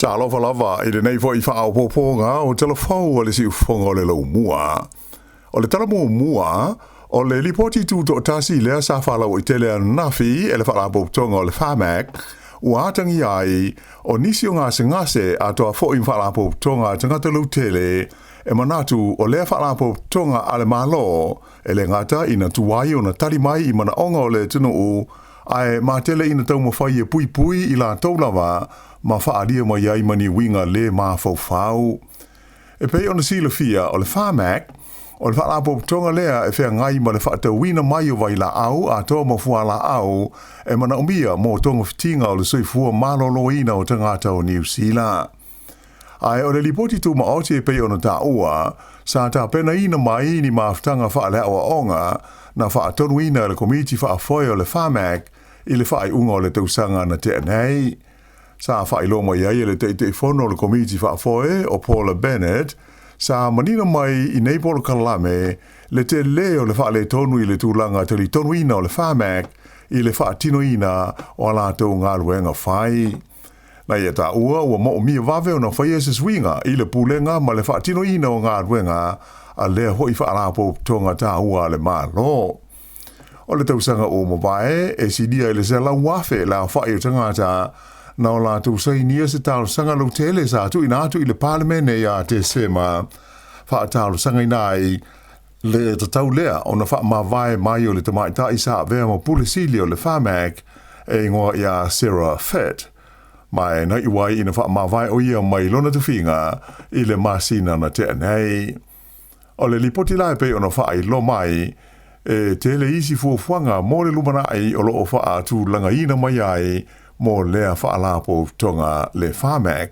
Talofa lava i lenei foi faaopoopoga o tala fou a le siufofoga o le laumua. O le tala muamua, o le lipoti tutoatasi lea sa faalauaitele ananafi e le Faalapotopotoga o le Pharmac, ua atagia ai o nisi o gasegase atoa foi ma faalapotopotoga a tagata lautele e manatu o lea faalapotopotoga a le Malo e le gata ina tuai ona tali mai i manaoga o le atunuu, ae matele ina taumafai e puipui i latou lava ma faaalia mai ai ma ni uiga le mafaufau. E pei ona silafia, o le Pharmac, o le faalapotopotoga lea e feagai ma le faatauina mai o vailaau atoa ma fualaau e manaomia mo togafitiga o le soifua maloloina o tagata o Niu Sila. Ae o le lipoti tumaoti e pei ona taua, sa tapenaina mai ni mafutaga faaleaoaoga na faatonuina e le Komiti Faafoe o le Pharmac i le faaiuga o le tausaga na tea nei. Sa faailoa mai ai e le Taitaifono o le Komiti Faafoe o Paula Bennett, sa manino mai i nei polokalame le tele o le faaletonu i le tulaga talitonuina o le Pharmac i le faatinoina o a latou galuega fai. Na ia taua ua moomia vave ona faia se suiga i le pulega ma le faatinoina o galuega a lea foi faalapotopotoga taua a le Malo. O le tausaga ua mavae e silia i le 100,000 le aofai o tagata na o latou sainia se talosaga lautele sa tuuina atu i le Palemene ia Tesema faatalosagaina ai le tatau lea ona faamavae mai o le tamaitai sa avea ma pule sili o le Pharmac e igoa ia Sarah Fitt. Ma e na iu ai ina faamavae o ia mai lona tofiga i le masina na tea nei. O le lipoti la e pei ona faailoa mai, e tele isi fuafuaga mo le lumanai o loo faatulagaina mai ai mo lea faalapotopotoga le Pharmac.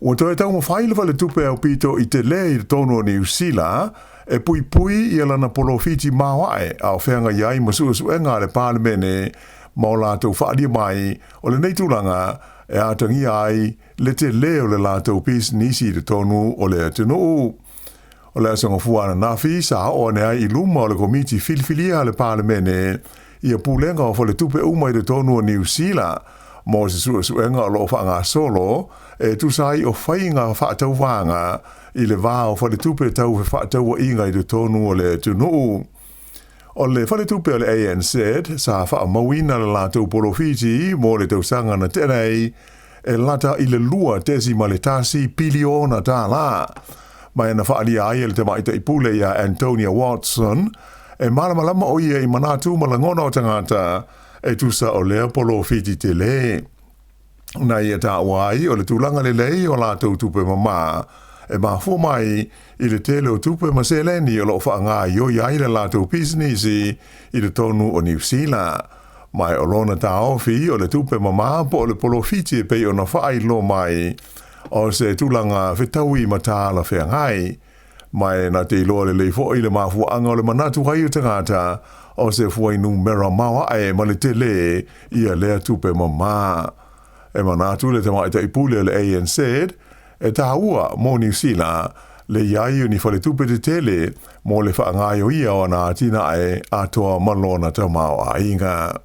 Ua toe taumafai le faletupe aupito i tele i totonu o Niu Sila e puipui ia lana polofiti maoae a o feagai ai ma suesuega a le Palemene ma o latou faaalia mai o lenei tulaga e atagia ai le tele o le latou pisinisi i totonu o le atunuu. O le aso Gafua ananafi sa oo ane ai i luma o le Komiti Filifilia a le Palemene ia pulega o faletupe uma i totonu o Niu Sila mo se suesuega o loo faagasolo e tusa ai o faiga faatauvaga i le va o faletupe tau fefaatauaiga i totonu o le atunuu. O le faletupe o le ANZ sa faamauina le latou polofiti mo le tausaga na tea nei e lata i le $2.1 piliona. Ma e na faaalia ai e le tamaitai pule ia Antonia Watson e malamalama o ia i manatu ma lagona o tagata e tusa o lea polofiti tele. Na ia taua ai o le tulaga lelei o latou tupe mama e mafua mai i le tele o tupe ma seleni o loo faagaoioi ai le latou pisinisi i totonu o Niu Sila. Ma o lona taofi o le tupe mama po o le polofiti e pei ona faailoa mai o se tulaga fetaui ma talafeagai. Ma e na te iloa lelei foi le mafuaaga o le manatu ai o tagata o se fuainumera maoae ma le tele ia lea tupe mama. E manatu le tamaitai pule o le ANZ e taua mo Niu Sila le iai o ni faletupe tetele mo le faagaoioia o ana atinae atoa ma lona tamaoaiga.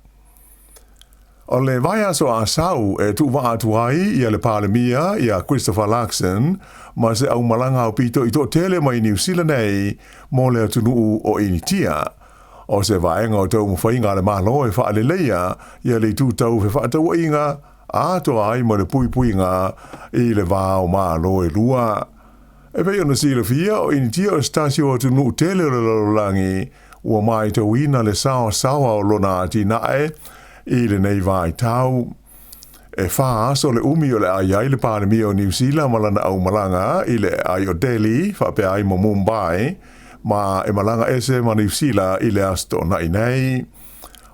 O le vaiaso Asau e tuuvaa atu ai ia le Palemia ia Christopher Luxon ma se aumalaga aupito i toatele mai Niu Sila nei mo le atunuu o Initia. O se vaega o taumafaiga a le Malo e faaleleia ia le itu tau fefaatauaiga atoa ai ma le puipuiga i le va o Malo e lua. E pei ona silafia o Initia o se tasi o atunuu tele o le lalolagi ua matauina le saosaoa o lona atinae i lenei vaitau. E 4 aso le umi o le a i ai le Palemia o Niu Sila ma lana aumalaga i le aai o Delhi faapea ai ma Mumbai, ma e malaga ese ma Niu Sila i le aso Toonai nei.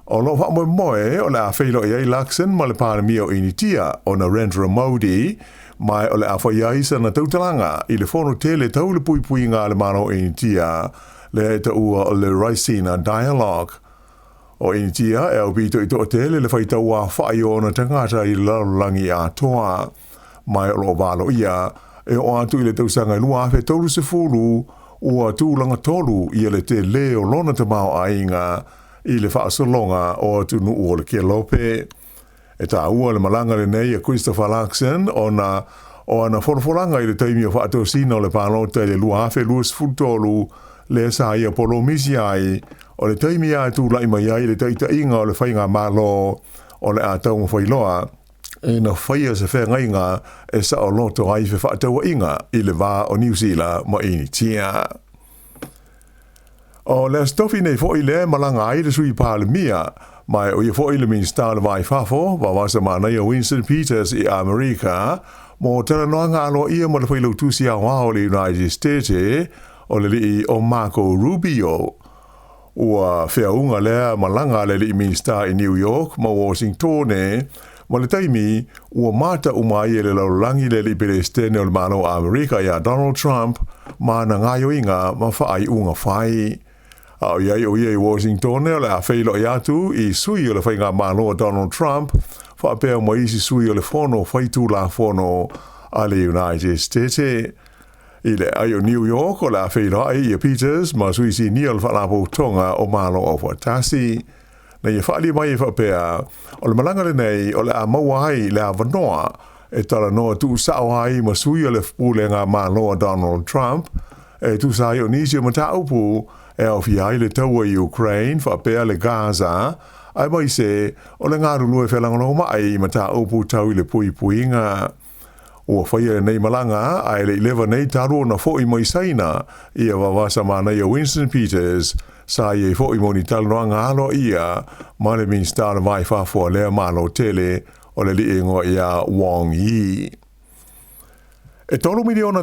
O loo faamoemoe o le a feiloai ai Luxon ma le Palemia o Initia o Narendra Modi, ma o le a fai ai sana tautalaga i le fono tele tau le puipuiga a le Malo o Initia lea e taua o le Raisina Dialogue. O Initia e aupito i toatele le faitau aofai o ona tagata i le lalolagi atoa. Ma o loo valoia e oo atu i le tausaga 2030 ua tulaga tolu ia le tele o lona tamaoaiga i le faasologa o atunuu o le Kelope. E taua le malaga lenei a Christopher Luxon ona o ana folafolaga i le taimi o faatosina o le palota i le 2023 lea sa ia polomisi ai o le taimi a e tulai mai ai le taitaiga o le faigamalo o le a taumafai loa ina faia se feagaiga e saoloto ai fefaatauaiga i le va o Niu Sila ma Initia. O le Aso Tofi nei foi lea e malaga ai le Sui Palemia, ma o ia foi le Minisita o le Va i Fafo, Vavasa Manaia Winston Peters i Amerika, mo talanoaga aloaia ma le Failautusi Aoao o le United States, o le alii o Marco Rubio. Ua feauga lea malaga a le alii Minisita i New York ma Washingtone, ma le taimi ua mata uma ai e le lalolagi le alii Peresetene o le Malo o Amerika iā Donald Trump ma ana gaoioiga ma faaiuga fai. A o i ai o ia i Washingtone o le a feiloai atu i sui o le faigamalo a Donald Trump faapea ma isi sui o le Fono Faitulafono a le United States. I le ai o New York o le a feiloai ia Peters ma sui sinia o le Faalapotopotoga o Malo Aufaatasi. Na ia faaalia mai e faapea, o le malaga lenei o le a maua ai le avanoa e talanoa tuusao ai ma sui o le Pulega Malo a Donald Trump e tusa ai o nisi o mataupu e aofia ai le taua i Ukraine faapea le Gaza, aemaise o le galulue felagolagomai i mataupu tau i le puipuiga. Ua faia lenei malaga ae le i leva nei talu ona fo'i mai Saina ia vavasa manaia Winston Peters sa i ai fo'i mo ni talanoaga aloaia ma le Minisita o le Va i Fafo a lea Malo tele o le alii igoa ia Wang Yi. E $3 miliona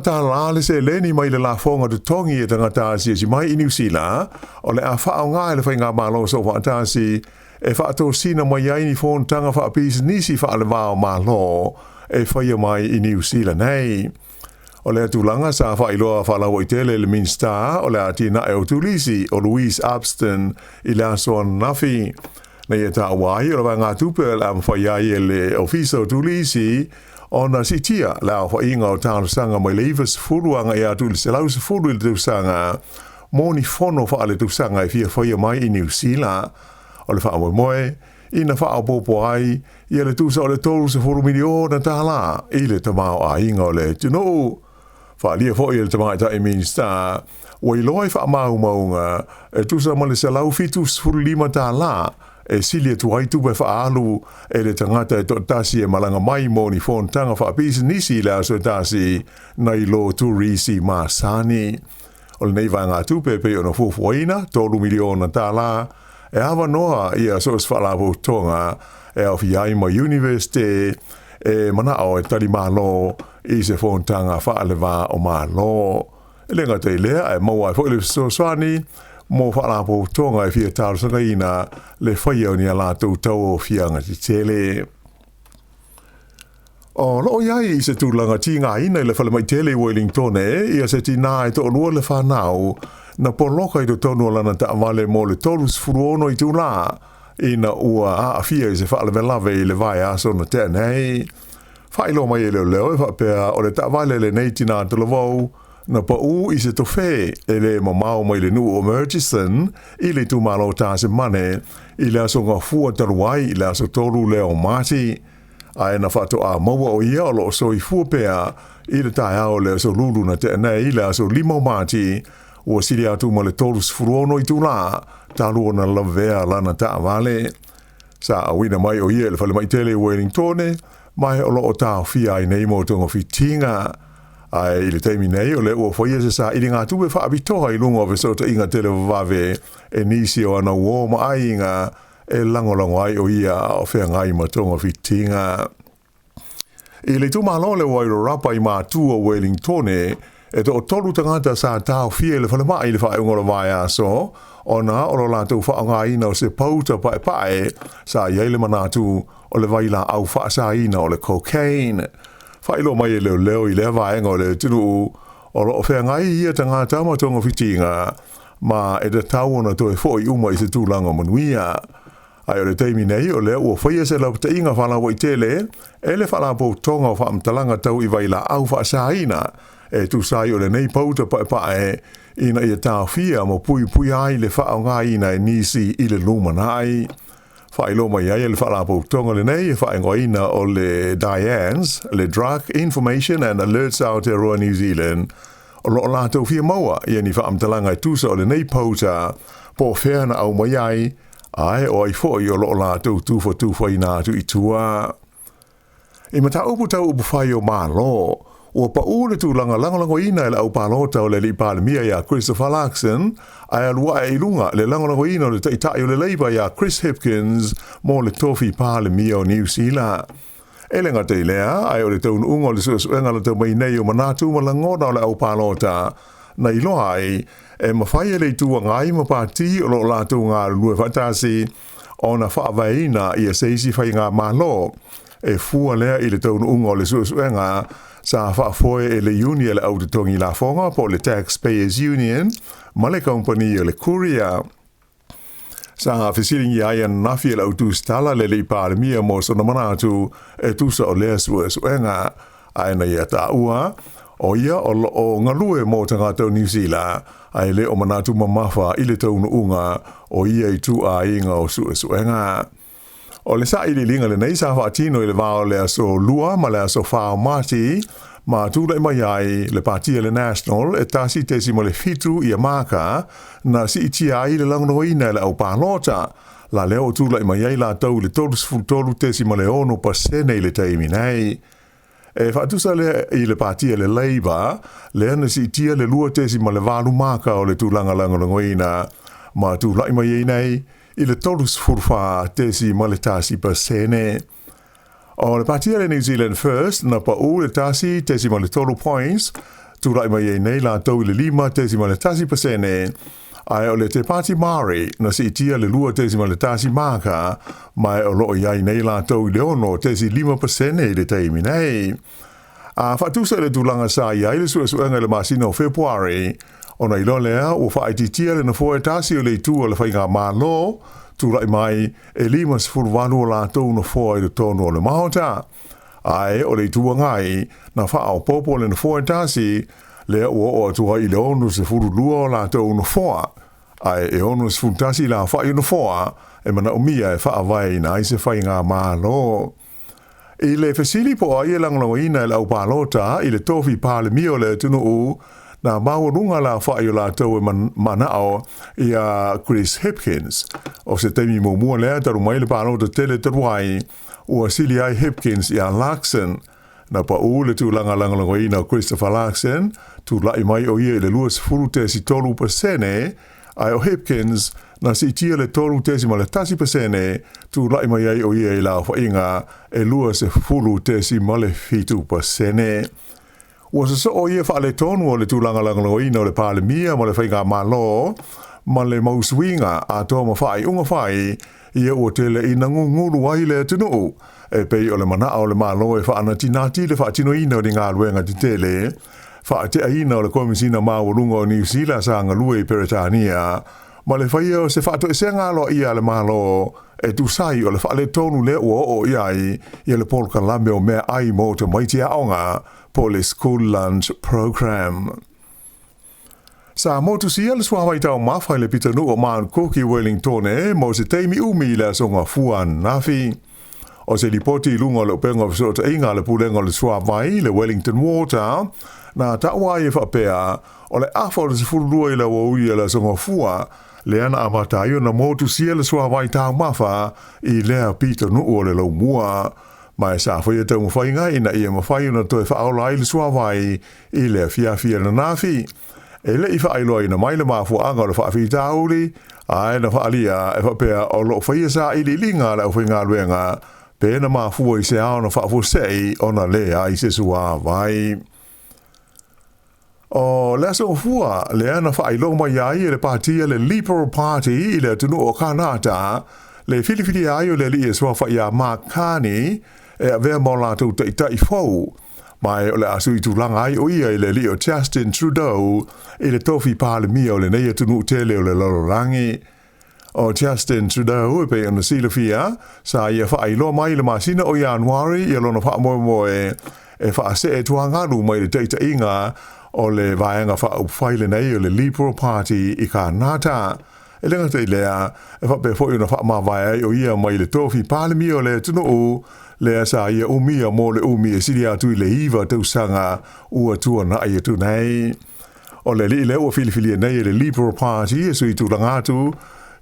le seleni mai le lafoga totogi e tagata asiasi mai i Niu Sila o le a faaaoga e le Faigamalo Soofaatasi e faatosina mai ai ni fonotaga faapisinisi faaleva o Malo e faia mai i Niu Sila nei. O lea tulaga sa faailoa faalauaitele e le Minisita o le Atinae o Turisi o Louise Upston i le aso ananafi. Na ia taua ai o le vaegatupe o le a mafai ai e le Ofisa o Turisi ona siitia le aofaiga o talosaga mai le 90 agai atu i le 110 i le tausaga mo ni fono faaletausaga e fia faia mai i Niu Sila. O le faamoemoe ina faaopoopo ai ia le tusa o le $30 miliona i le tamaoaiga o le atunuu. Faaalia foi e le tamaitai Minisita ua iloa i faamaumauga e tusa ma le $175 e sili atu ai tupe faaalu e le tagata e toatasi e malaga mai mo ni fonotaga faapisinisi i le aso e tasi nai lo turisi masani. O lenei vaegatupe e pei ona fuafuaina $3 miliona e avanoa ia so o se faalapotopotoga e aofia ai ma Universite e manao e talimalo i se fonotaga faaleva o Malo. E le gata i lea, ae maua ai foi le fesoasoani mo faalapotopotoga e fia talosagaina le faia o ni a latou tauaofiaga tetele. O loo i ai i se tulaga tigaina i le falemai tele i Wellingtone ia se tinā e toalua le fanau na poloka i totonu o lana taavale mo le 36 itulā ina ua aafia i se faalavelave i le vaiaso na tea nei. Faailoa mai e leoleo e faapea o le taavale lenei tinā talavou na paū i se tofe e le mamao mai le nuu o Murchison i le itumalo o Tasemane i le aso Gafua talu ai i le aso 3 lea o Mati. Ae na faatoa maua o ia o loo soifua pea i le taeao o le aso Lulu na tea nei i le aso 5 o Mati, ua sili atu ma le 36 itulā talu ona lavea lana taavale. Sa auina mai o ia i le falemai tele i Wellingtone, ma o loo taofia ai nei mo togafitiga. Ae i le taimi nei o lea ua faia se sailiga tupe faapitoa i luga o fesootaiga televavave e nisi o ana uō ma aiga e lagolago ai o ia a o feagai ma togafitiga. I le itumalo o le Wairarapa i Matu o Wellingtone, e toatolu tagata sa taofia i le falemai i le faaiuga o le vaiaso ona o lo latou faaaogaina o se pauta paepae sa i ai le manatu o le vailaau faasaina o le cocaine. Faailoa mai e leoleo i lea vaega o le atunuu o loo feagai ia tagata ma togafitiga ma e tatau ona toe fo'i uma i se tulaga manuia. Ae o le taimi nei o lea ua faia se lapataiga faalauaitele e le Faalapotopotoga o Faamatalaga Tau i Vailaau Faasaina e tusa ai o lenei pauta paepae ina ia taofia ma puipuia ai le faaaogaina e nisi i le lumanai. Faailoa mai ai e le Faalapotopotoga lenei e faaigoaina o le DIANZ, le Drug Information and Alerts Aotearoa New Zealand, o lo o latou fia maua ia ni faamatalaga e tusa o lenei pauta po o fea na aumai ai, ae o ai foi o lo o latou tufatufaina atu i tua. I mataupu tau upufai o Malo, ua paʻū le tulaga lagolagoina e le au palota o le Alii Palemia iā Christopher Luxon, ae alu ae i luga le lagolagoina o le Taitai o le Labour iā Chris Hipkins mo le tofi Palemia o Niu Sila. E le gata i lea, ae o le taunuuga o le suesuega lata mai nei o manatu ma lagona o le au palota, na iloa ai, e mafai e le Itu Agai ma Pati o lo o latou galulue faatasi ona faavaeina ia se isi faigamalo e fua lea i le taunuuga o le suesuega sa faafoe e le Iuni a le Au Totogi Lafoga po o le Taxpayers Union ma le Kamupani o le Courier. Sa fesiligia ai ananafi e le Au Tusitala le Alii Palemia mo sona manatu e tusa o lea suesuega, ae na ia taua, o ia o lo o galue mo tagata o Niu Sila, ae le o manatu mamafa i le taunuuga o ia ituaiga o suesuega. O le sailiiliga lenei sa faatino i le va o le aso 2 ma le aso 4 o Mati, ma tulai mai ai le Pati a le National e 1.7 ia maka na siitia ai le lagolagoina e le au palota, la lea ua tulai mai ai latou i le 33.6% i le taimi nei. E faatusa lea i le Pati a le Labour, lea na siitia le 2.8 maka o le tulaga lagolagoina, ma tulai mai ai nei i le 34.1%. O le Pati a le New Zealand First na paʻū le 1.3 points, tulai mai ai nei latou i le 5.1%, ae o le Te Pāti Māori na siitia le 2.1 maka, ma o lo o i ai nei latou i le 6.5% i le taimi nei. A faatusa i le tulaga sa i ai le suesuega i le masina o Fepuari, ona iloa lea ua faaitiitia le nofoa e tasi o le itu o le Faigamalo, tulai mai e 58 o latou nofoa i totonu o le Maota. Ae o le Itu Agai, na faaopoopo le nofoa e tasi, lea ua oo atu ai i le 62 o latou nofoa, ae e 61 le aofai o nofoa e manaomia e faavaeina ai se faigamalo. I le fesili po o ai e lagolagoina e le au palota i le tofi Palemia o le atunuu, na maualuga le aofai o latou e manao iā Chris Hipkins. O se taimi muamua lea talu mai le palota tele talu ai, ua sili ai Hipkins iā Luxon. Na paʻū le tulaga lagolagoina o Christopher Luxon, tulai mai o ia i le 20.3%, ae o Hipkins na siitia le 3.1%, tulai mai ai o ia i le aofaiga e 20.7%. Ua sosoo ia faaletonu o le tulaga lagolagoina o le Palemia ma le Faigamalo ma le mau suiga atoa ma faaiuga fai ia ua tele ina gugulu ai le atunuu, e pei o le manao o le Malo e faanatinati le faatinoina o ni galuega tetele, faateaina o le Komesina Maualuga o Niu Sila sa galue i Peretania, ma le faia o se faatoesega aloaia a le Malo e tusa ai o le faaletonu lea ua oo i ai ia le polokalame o meaai mo tamaiti aoga po o le School Lunch Program. Sa motusia le suavai taumafa i le pitonuu o Mount Cook i Wellingtone mo se taimi umi i le Aso Gafua ananafi. O se lipoti i luga o le upega o fesootaiga a le Pulega o le Suavai, le Wellington Water, na taua ai e faapea, o le afa o le 12 i le aoauli o le Aso Gafua, lea na amata ai ona motusia le suavai taumafa i lea pitonuu o le Laumua. Ma e sa faia taumafaiga ina ia mafai ona toe faaola ai le suavai i le afiafi ananafi. E le i faailoaina mai le mafuaaga o le faafitauli, ae na faaalia e faapea o lo o faia sailiiliga a le aufaigaluega pe na mafua i se ao na faafuasei ona leai se suavai. O le Aso Gafua lea na faailoa mai ai e le pati a le Liberal Party i le atunuu o Kanata le filifilia ai o le alii e suafa iā Mark Carney e avea ma o latou taitai fou, ma o le a sui tulaga ai o ia i le alii o Justin Trudeau i le tofi Palemia o lenei atunuu tele o le lalolagi. O Justin Trudeau e pei ona silafia, sa ia faailoa mai i le masina o Ianuari ia lona faamoemoe e faasee tuagalu mai le taitaiga o le Vaega Faaupufai lenei o le Liberal Party i Kanata. E le gata i lea, e faapea foi ona faamavae ai o ia mai le tofi Palemia o le atunuu, lea sa ia umia mo le umi e sili atu i le 9 tausaga ua tuanai atu nei. O le alii lea ua filifilia nei e le Liberal Party e sui tulaga atu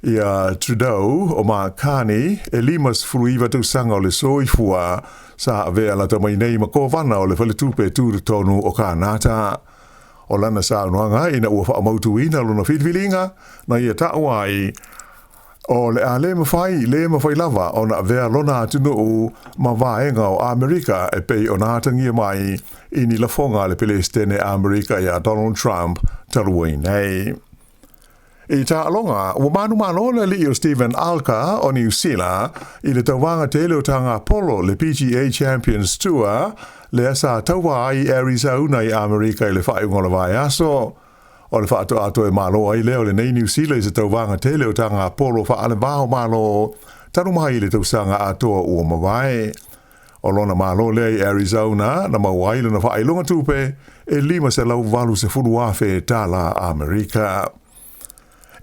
ia Trudeau o Mark Carney e 59 tausaga o le soifua sa avea lata mai nei ma Kovana o le Faletupe Tutotonu o Kanata. O lana saunoaga ina ua faamautuina lona filifiliga na ia taua ai o le a le mafai, le mafai lava ona avea lona atunuu ma vaega o Amerika e pei ona atagia mai i ni lafoga a le Pelesitene Amerika ia Donald Trump talu ai nei. I taaloga, ua manumalo le alii o Steven Alker o Niu Sila i le tauvaga tele o taga polo le PGA Champions Tour lea sa tauva ai i Arizona i Amerika i le faaiuga o le vaiaso. O le faatoa toe malo ai lea o lenei Niu Sila i se tauvaga tele o taga polo faale-va o Malo talu mai i le tausaga atoa ua mavae. O lona malo lea i Arizona na maua ai lona faailoga tupe e $580,000 tala Amerika.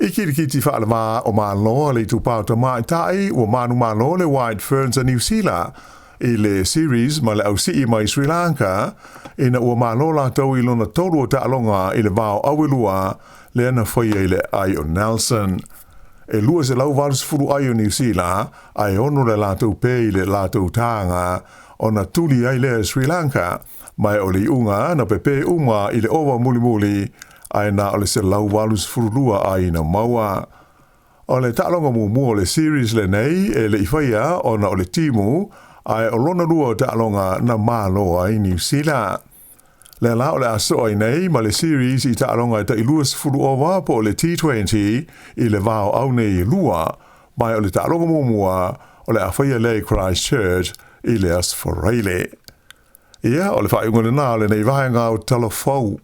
I kirikiti faale-va o Malo a le itupa o tamaitai ua manumalo le White Ferns a Niu Sila i le series ma le ausii mai Sri Lanka ina ua malo latou i lona tolu o taaloga i le vao auelua lea na faia i le aai o Nelson. E 280 ai o Niu Sila ae 6 le latou pē i le latou taga ona tuli ai lea e Sri Lanka, ma o le iuga na pepē uma i le ova mulimuli ae na o le 182 ai na maua. O le taaloga muamua o le series lenei e le i faia ona o le timu, ae o lona lua o taaloga na malo ai Niu Sila. Lea la o le a soo ai nei ma le series i taaloga e tai 20 ova po o le T20 i le vao au nei e lua, ma o le taaloga muamua o le a faia lea i Christchurch i le Aso Faraile. Ia, o le faaiuga lena o lenei vaega o Tala Fou.